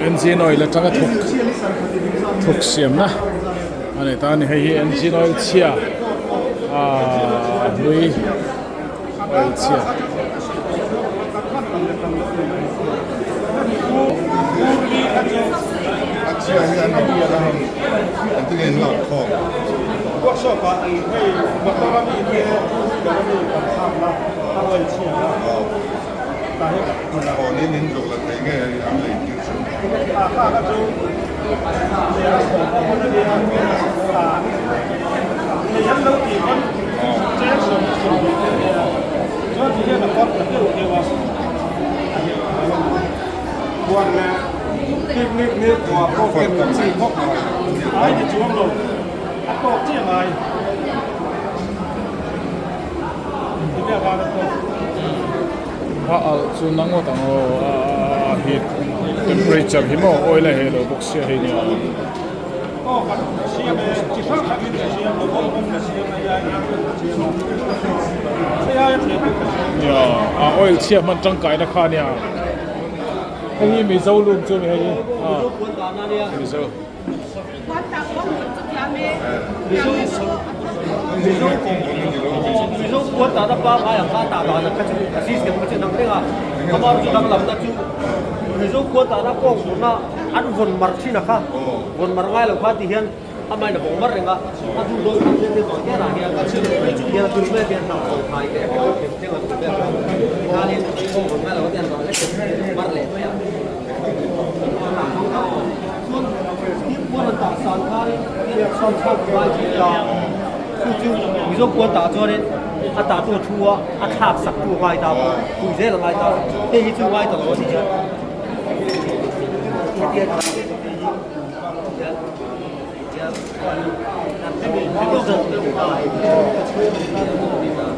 Engine oil atanga thawk thawk siamna a ni ta a ni hei hi engine oil chhia aaa hlui oil chhia. A alh chu na ngawt ang aw a heat temperature hi maw oil a heh lo bawk sia hei nia. Nia a oil chhia hman tangkaina kha nia hei hi mizo lum chu a ni hei hi a mizo.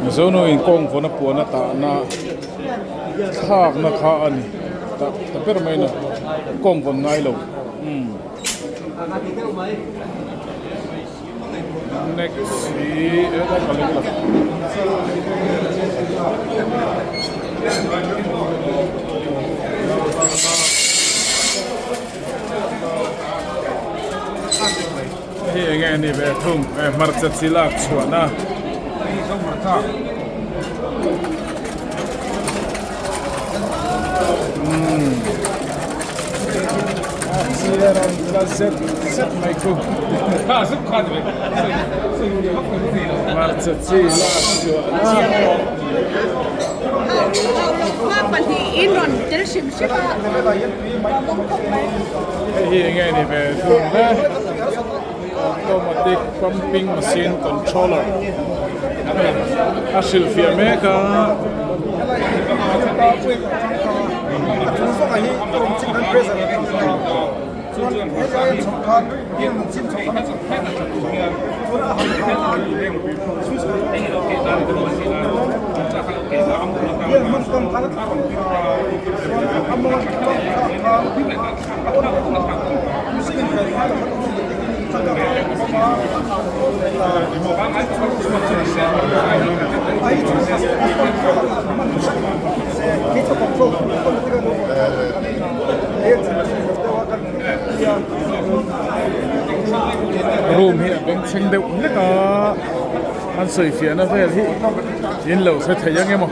Mizo nu in kawng vawn a puan a tahna thlakna kha a ni ta ta ber mai na kawng vawn ngai lo umm next hi helai ka leng lo. Hei eng nge ni ve thung hmarcha chi lak chhuahna. A chi a rawn tla zet zet mai khu. Hmarcha chi lak chhuahna. Hei hi enge ni ve thung le automatic pumping machine controller a hrilhfiah mek a. Room hi a bengchheng deuh hlek a an sawi fiahna vel hi in lo hre thei ang emaw.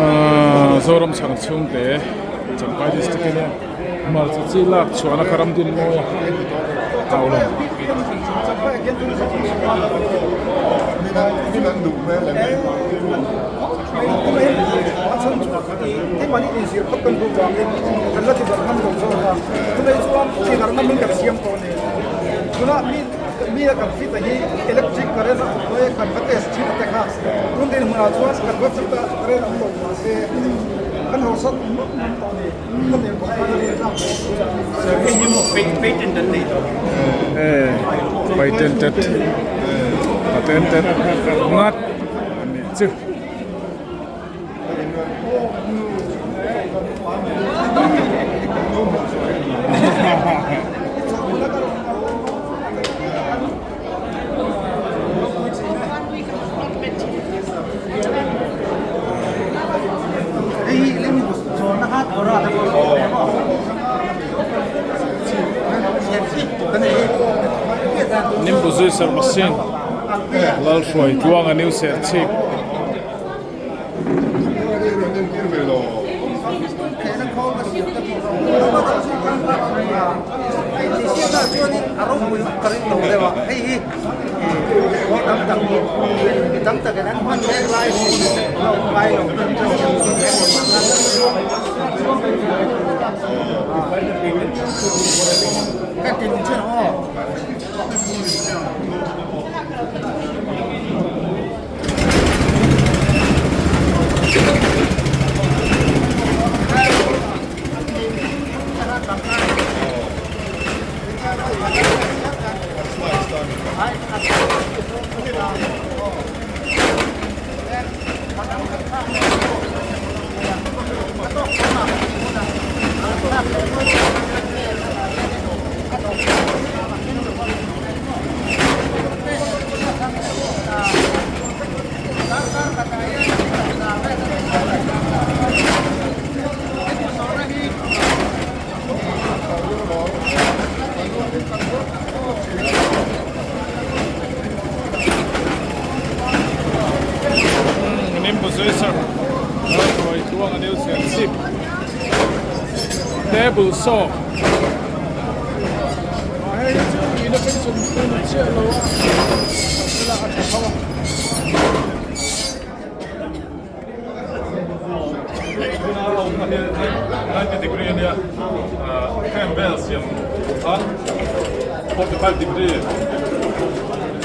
Aaa Zoram chhang chhungte Champhai district ania hmarcha chi lak chhuahna kha ram din mawi a tau lo. Mi a kan fit a hi electric current a awm mai a kan va test thin a te kha tun dinhmunah chuan kan va fit a current awm lo mahse kan harsat ngawt ngawt tawh a ni ka tel pawh khan a rin tlak tawh Sir hei hi maw patent an nei tawh Eh patented patented ngat a nih chu. Nimbuzuiser machine Lalhruai tluanga new Serchhip. Table saw. Hei hi chu ina pension fund chiah lo a thlalak a tha tho a. 90 degree a nia fan vel siam khan 45 degree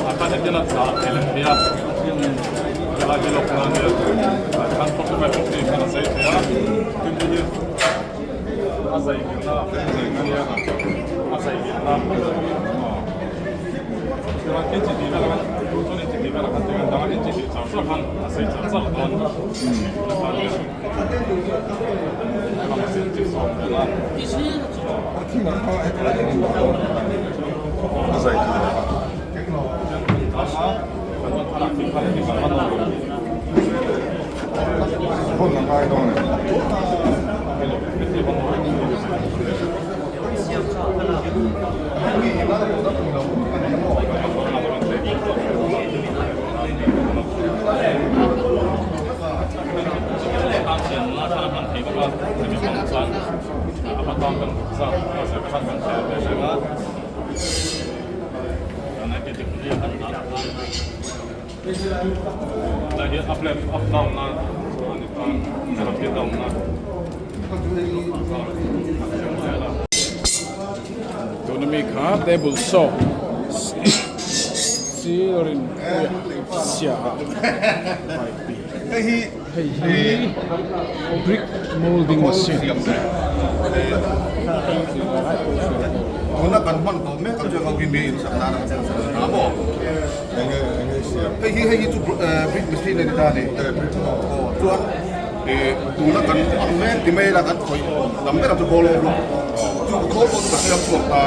ah khan hetiang a chah thei leh thei a helai hi lawk na a nia ah khan 45 degree khan a zai thei a tin hei hi a zai vilna a fan zai na nia a zai vilna chuan inchi tih vel khan chu chuan inchi tih velah khan tiang dang a inchi tih char char khan a sei char char dawn Tuna mi kha table saw Sirin puia siaha bike bi hei hi brick moulding machine. Tuna kan hman tawh mek ang chu ho hi mi in sak nan a maw hei hi hei hi chu brick machine a ni ta a ni chuan tuna kan hman mek ti mai ila kan khawih tam ber ang chu khawl awm rawh chu khawl pawh chu ka siam chhuak ta.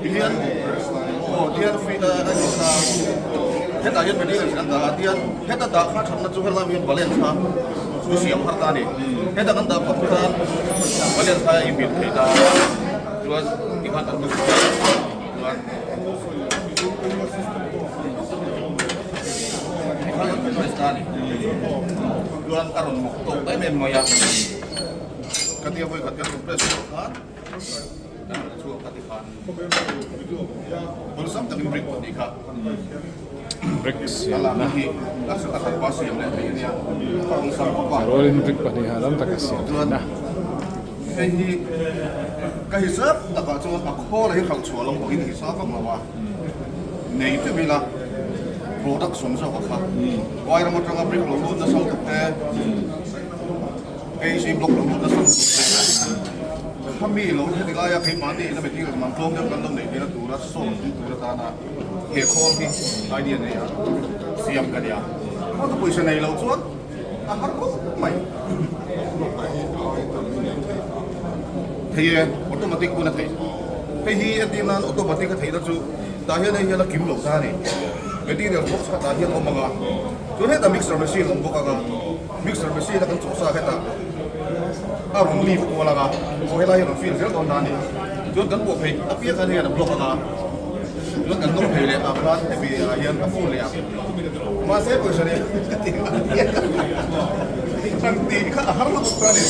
Tihian aw tihian hetah hian materials kan dah a tihian heta dah kha thatna chu helai hian balance kha chu siam har ta a ni heta kan dah phawt khan balance kha a inbin thei ta chuan tikhan kan chuan tikhan kan press ta a ni chuan a rawn mawk tawk em em mai a ka tia vawi khat kan rawn press tawh khan kan rawn chhuak kha tikhan awlsam takin brick pahnih kha brick siamna rolling brick pahnih ha lam taka siam theihna. Hei hi ka hisap takah chuan a khawl hi hralh chhuah lam pawhin hisap vak lo a, nei teuh ila production zawk a kha Vairam atanga brick lo lut nasa lutuk te. AC block lo lut nasa lutuk te khami lo heti laia keimahni ina material man tlawm deuh kan lo neih theihna tura source din tur atana he khawl hi idea nei a siam ka nia. A ka pawisa nei lo chuan a har khawp mai. Thei e, automatic pawn a theih. Hei hi entir nan automatic a theihna chu tah hian hei hian a kim lo ta a ni. Material box kha tah hian a awm ang a, chuan hetah mixer machine a awm bawk ang a, mixer machine a kan chawhsa hetah a rawn lift kual ang a, aw helai hi a rawn fill zel dawn ta a ni. Chuan kan buah phei apiang khan hei a block ang a, chuan kan nawr phei leh ah khan hemi ah hian a full leh ang. Mahse pawisa nen ka ti a han tih kha a har lutuk ta a ni.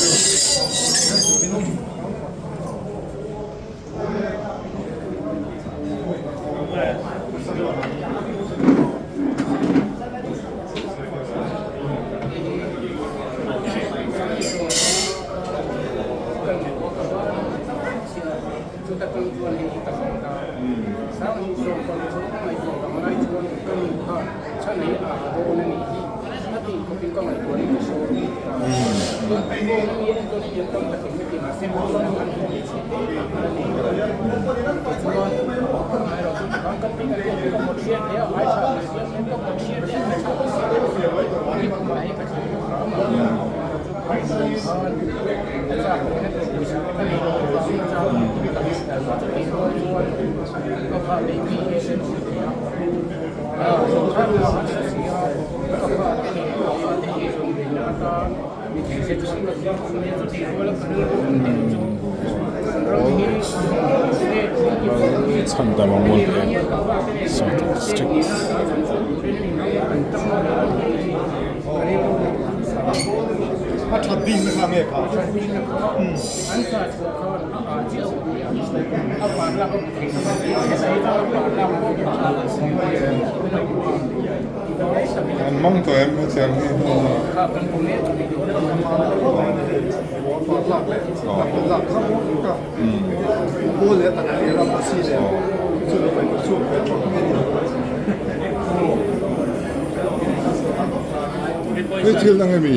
Chhandam a mual peng Saitual District. An mang tawh em hetiang hi Hei thil dang emi?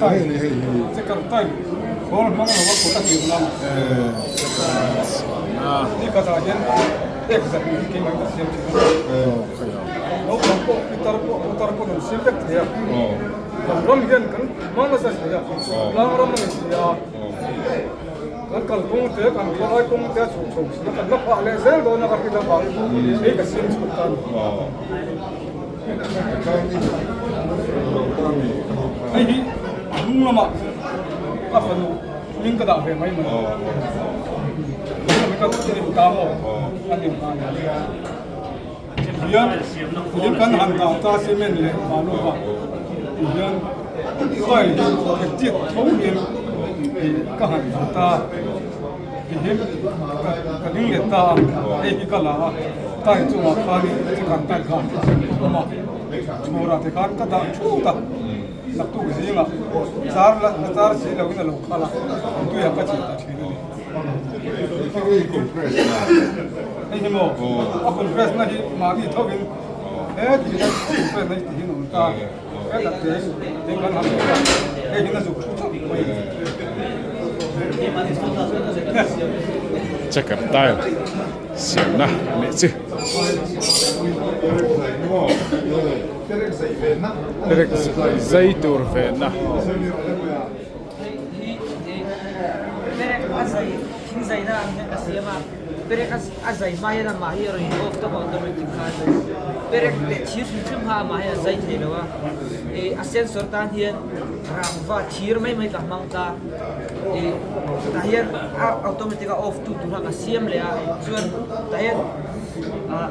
Hei ni hei hi. Naupang pawh pitar pawh putar pawh kan siam vek thei a, kan ram hian kan hmang nasa si a, tlang ram a ni si a, kan kalkawng te kan khawlai kawng te a chhuk chho si a, kan la phah leh zel dawn a ka hrilh avang hei ka siam chhuak ta a ni. Hei hi a hnung lamah ka fanu hming ka dah ve mai mai a, ka ta maw a ni nghal a. Tihian thil kan han dah ta cement leh balu bak tihian tile hi thektiat tho hian ka han dah ta tihian ka ding let ta a hei hi ka la a tile chungah khanin chikhan tile kha a awm a chhurah te khan ka dah thut a naktuk zingah char la char si loin a lo khal a tuiah ka chilh ta thin a ni. Hei hi maw a compress na hi mahni tho in he ti hian compress na hi ti hian a awm ta he tak te hi kan han hmu a hei hi na zuk thu chauh mai Checker tile siamna a nih chi. Perek zai tur venna. Hei hi perek a zai thing zaina ang hian ka siam a perek a zai hma hian amah hi a rawn in off tawp a automatic khan perek leh thir hrim hrim kha amah hian a zai thei lo a ih a sensor tan hian rangva thir mai mai ka hmang ta ih tah hian a automatic a off tu tur kha ka siam leh a chuan tah hian ah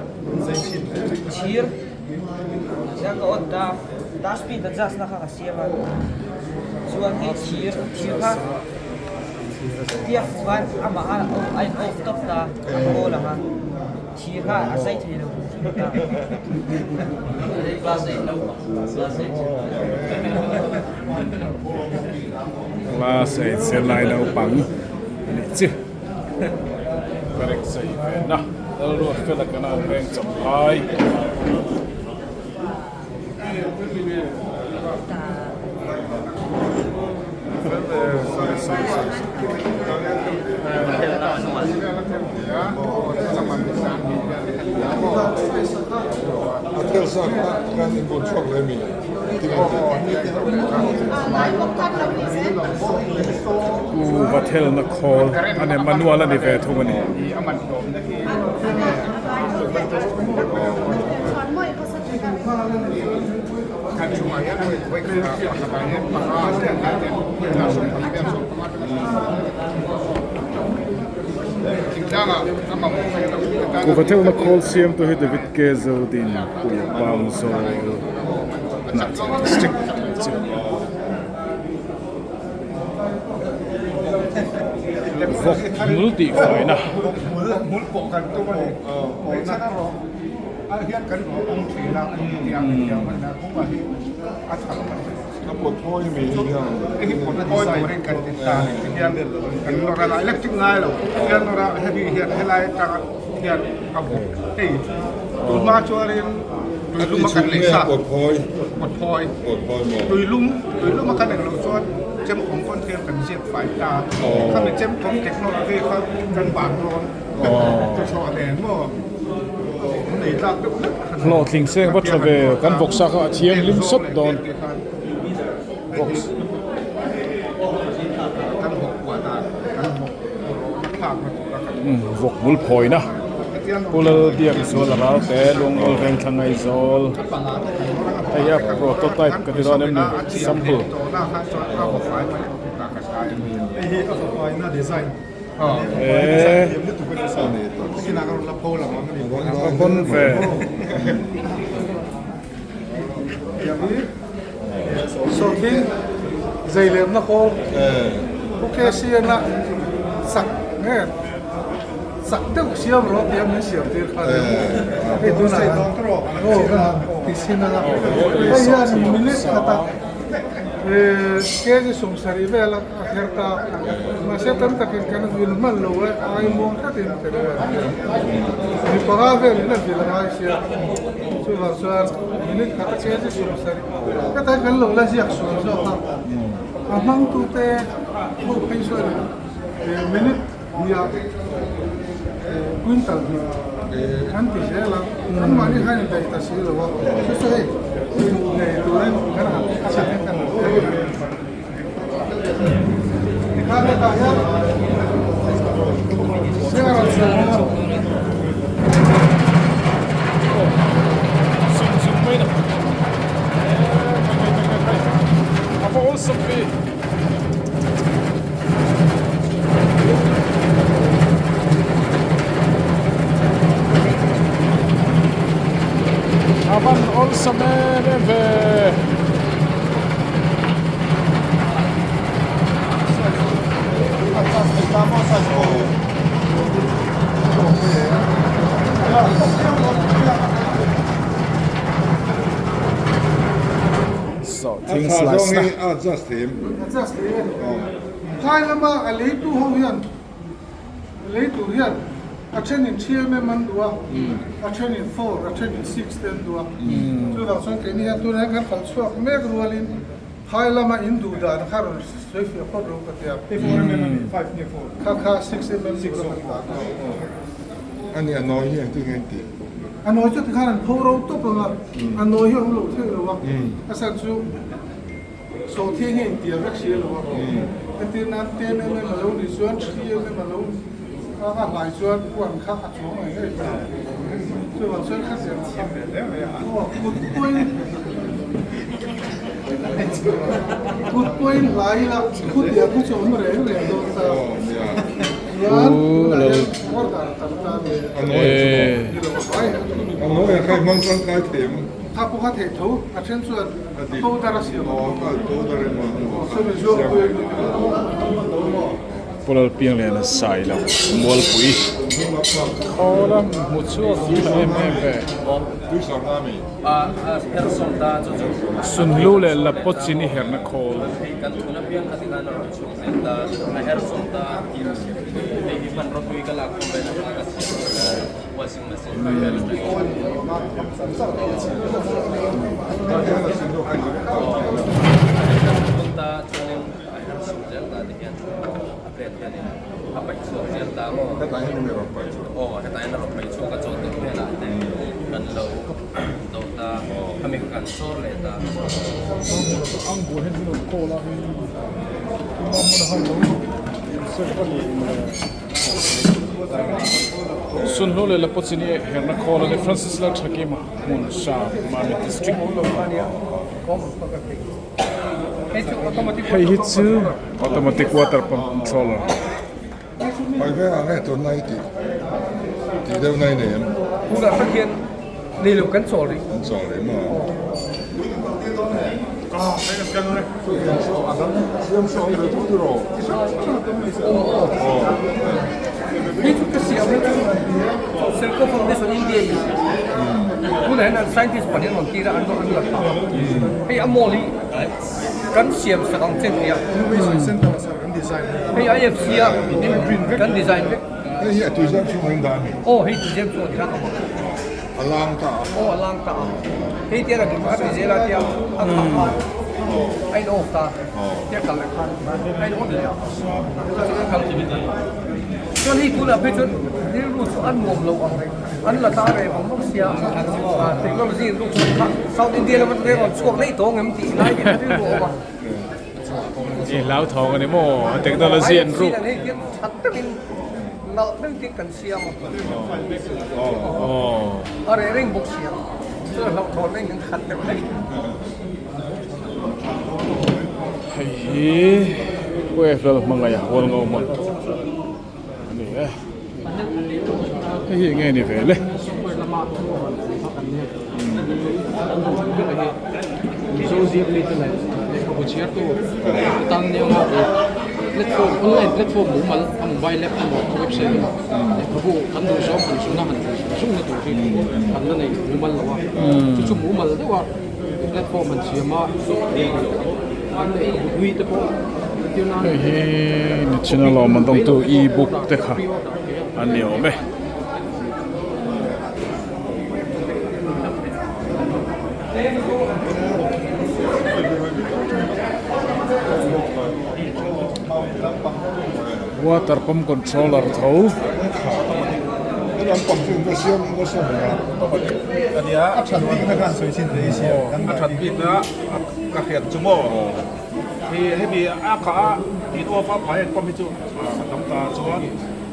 thir Chiang ka on ta dustbin adjust na kha ka siam a chuan hei thir thir kha tia fuh khan amah a a in off tawp ta a haw lang a thir kha a zai thei lo ta. Class eight zirlai naupang a nih chi. Perek zai ve na Lalruat fela kana an veng chawp lai. A thel sa kha kan inbun chhuak leh mi Kuhva thelna khawl a ni manual a ni ve thung a ni. Kuhva thelna khawl siamtu hi David K. Zodin Puia Pangzawl Hnahthial District tih chu. Vawk hmul tih faina. Hlawhtling seng va tha ve kan vawksa kha a thianghlim sawt dawn. Vawk bul phawina Pu Lalbiak Zual a ral te Luangawl Vengthla Ngaizawl hei hi a prototype ka ti dawn em ni sample. Eee a hawn ve. Sawhthing zeilemna khawl Pu KCN a chak nge chak deuh siam rawh tia min siam tir kha ni hei tunah hian aw kan han ti chhin anga hei hian minute khatah kg sawmsarih vel a kher ta mahse tam takin kan vil hman lo e ai muang tlatin ka ring a mi panga velin a vil a ngai sia. Chuvang chuan minute khat a kg 70 heta kan lo la ziak sual zawk a, a hmangtute ho phei chuan minute hniah quintal hnih an ti zel a, kan mahni khan in daih ta si lo a, chu chu hei hmuh ngei turin kan han a chhan hian kan han thei a. Tikhan hetah hian Siaran siam a. A van awlsam em em ve. Sawhthing slice na. Phai lama a leitu ho hian lei tur hian a thenin 3mm an duh a, a thenin 4, a thenin 6 te an duh a. Chuvang chuan keini hian tunah hian kan kal chhuak mek rualin Phai lama in duh dan kha rawn sawi fiah phawt ro ka ti a. Kha kha 6mm tur a kan dah a. A ni a nawi hi engtin nge an tih? A nawi chu tikhan an pho ro tawp ang a, a nawi hi a awm lo theih lo a, a chhan chu sawhthing hi intia vek si lo a, entir nan 10mm a lo nih chuan 3mm a lo a hlai chuan puan kha a chuang ngei ngei ta. Chuvang chuan kha zir thiam ve hle mai a. Aw kut pawhin kut pawhin hlai ila khutia khu chu awm reng reng dawn ta. Chuan tunah hian order tam ta ni. A nawi chu maw? A nawi a kha i hmang tangkai thei ang. Kha pawh kha theih tho a then chuan a powder a siam. Aw a powder emaw Aw sawmi zuang pui. Pu Lalpiangliana Sailo Mualpui Khawl a hmu chhuak tha em em ve. Sunhlu leh Lapawt chin i herna khawl. maw? Aw hetah hian a rawn pai chhuak a chaw tawh velah te kan lo dawt a khami kha kan sawr leh ta. Sunhlu leh Lapawchini herna khawl a ni Francis Lalthakima hmun Shah Mami District. Hei hi chu automatic water pump controller. Pai veng ah nge tun lai tih tih deuh na i nei em? Tunah tak hian nei lo kan chawl rih. Kan chawl rih maw? Hei chu ka siam hi chu Selco Foundation India in tunah hian an scientist pahnih an rawn tir a an rawn la thla a. Hei a mall hi kan siam sak ang che tia. Hei IFC a kan design vek. Hei hi a tuizem chhung in dah a ni. Aw hei tuizem chhung a ti khan a awm a. A lang ta a. Aw a lang ta a. Hei tia ka duh a ti zel a tia a khah khan a in off ta tia kal leh khan a in on leh a. Chuan hei tunah phei chuan rilru chu a nuam lo ang reng an la ta reng ang bawk sia technology in ruk chhuak kha South India lama te rawn chhuak daih tawh ang em tih lai hi rilru a awm a. I hlau thawng a ni maw? Technology an ruk. Hei hian that takin nalh deuhin kan siam a. A reh reng bawk sia. Chuan hlauhthawn reng kan khat deuh hlek. Hei hi Wave lal hmangaih a hual ngau mawn a ni e. Hei hi enge ni ve le? Mizo ziak mite leh lehkhabu chhiartu tan nia platform online platform mumal a mobile app emaw a website emaw lehkhabu kan duh zawng han chhun a han zung na tur hi kan la nei mumal lo a chu chu mumal deuh a platform han siam a an lehkhabu hlui te pawh Hei hi Nichina lawmman dawngtu e-book te kha an ni awm e. Water pump controller tho.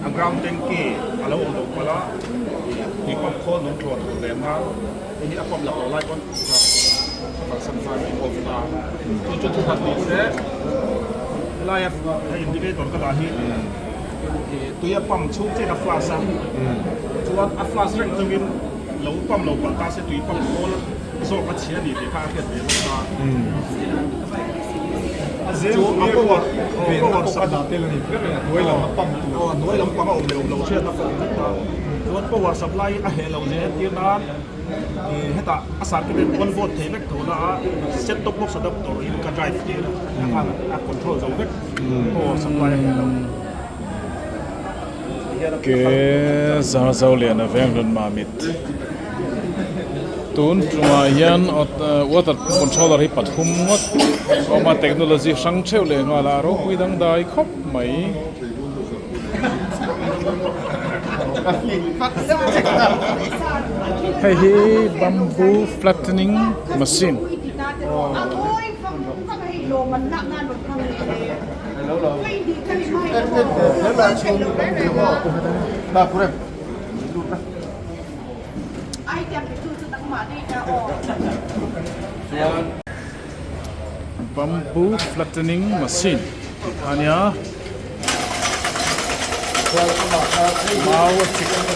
A ground tanki a lo awm lo palh a, tui pump khawl nung thlawn tur lem a, hei hi a pump lak loh lai pawn a kalsan nghal mai off ta. Chu chu thu khat ni se helaia hei indicator ka dah hi tui a pump chhung chiah in a flash a, chuan a flash reng chungin lo pump lo palh ta se tui pump khawl zawk a chhia a ni tih kha a hriat ve bawk a. Chu a power power sak aw hnuai lam pang a awm leh awm loh hriat a pawh vek a chuan power supply a heh loh zia entir nan ih hetah a circuit in on board thei vek tho na a set top box adapter in ka drive tir a a khan a control zo vek power supply a heh lo. Ke zar zo lian a veng rawn mamit. Tun tumah hian water controller hi pathum ngawt a awm a, technology hrang theuh leh nghal a, ropui dangdai khawp mai. Hei hi bamboo flattening machine. Bamboo flattening machine tih kha ania mau a chik a ni.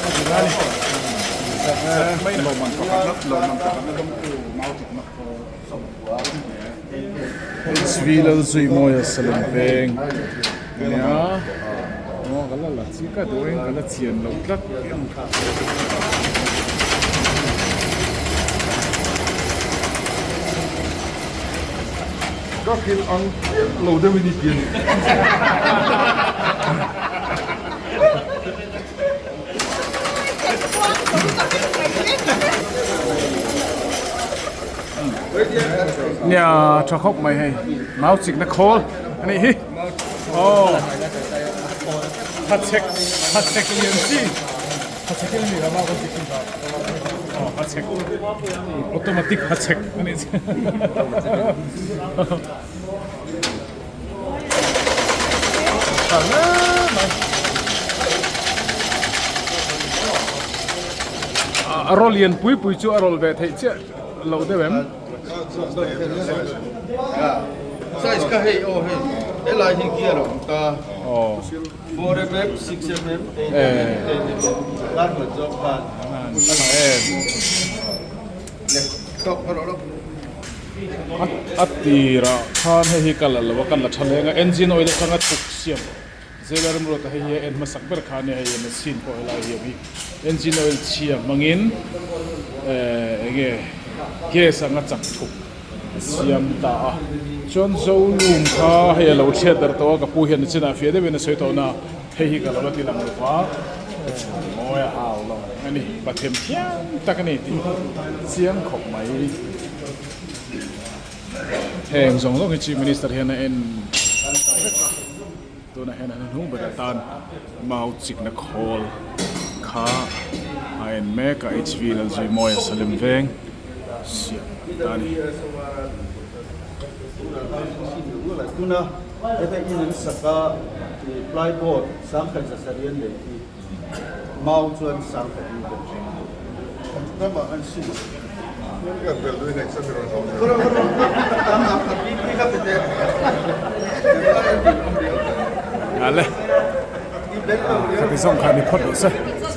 HV Lalzuimawia Salem veng ania aw ka la la chi ka duh in ka la chian lo tlat. Ka hrilh ang lo deuh in i ti a ni. Nia tha khawp mai hei mau chikna khawl a nih hi aw. Hachhek hachhek lian chi hachhek in ani lo a kan tih thin kha aw hachhek automatic hachhek a nih chu tha hle mai a raw lian pui pui chu a rawlh ve theih chiah lo deuh em. Size kha hei aw hei helai hi gear a awm ta 4 mm 6 mm 8 mm 10 mm kar hlat zawk khan tawk rawh rawh. A tirah khan hei hi ka la lo a ka la tha leng a engine oil atanga chhuk siam Zela Remruata hei hi a en hmasak ber kha ania hei machine pawh helai hi a awm hi engine oil chhia hmangin eh enge gas anga chak thuk a siam ta a chuan zo lum kha hei a lo chhiat darh tawh a ka pu hian nichinah fiah deuhin a sawi tawh na hei hi ka lo la ti lang lo va mawi a hau lo a ni pathian thiam tak a ni tih chiang khawp mai. Heng zawng zawng hi Chief Minister hian a en vek a, tunah hian an hnung ber atan mau chikna khawl kha a en mek a, HV Lalzuimawia Salem Veng siam ta a ni. Tuna heta in an sak a plyboard sangkhat za sarih an lei hi mau chuan sangkhat in kan hre. Ramah an sim. Ale khati zawng kha ni phawt rawh se.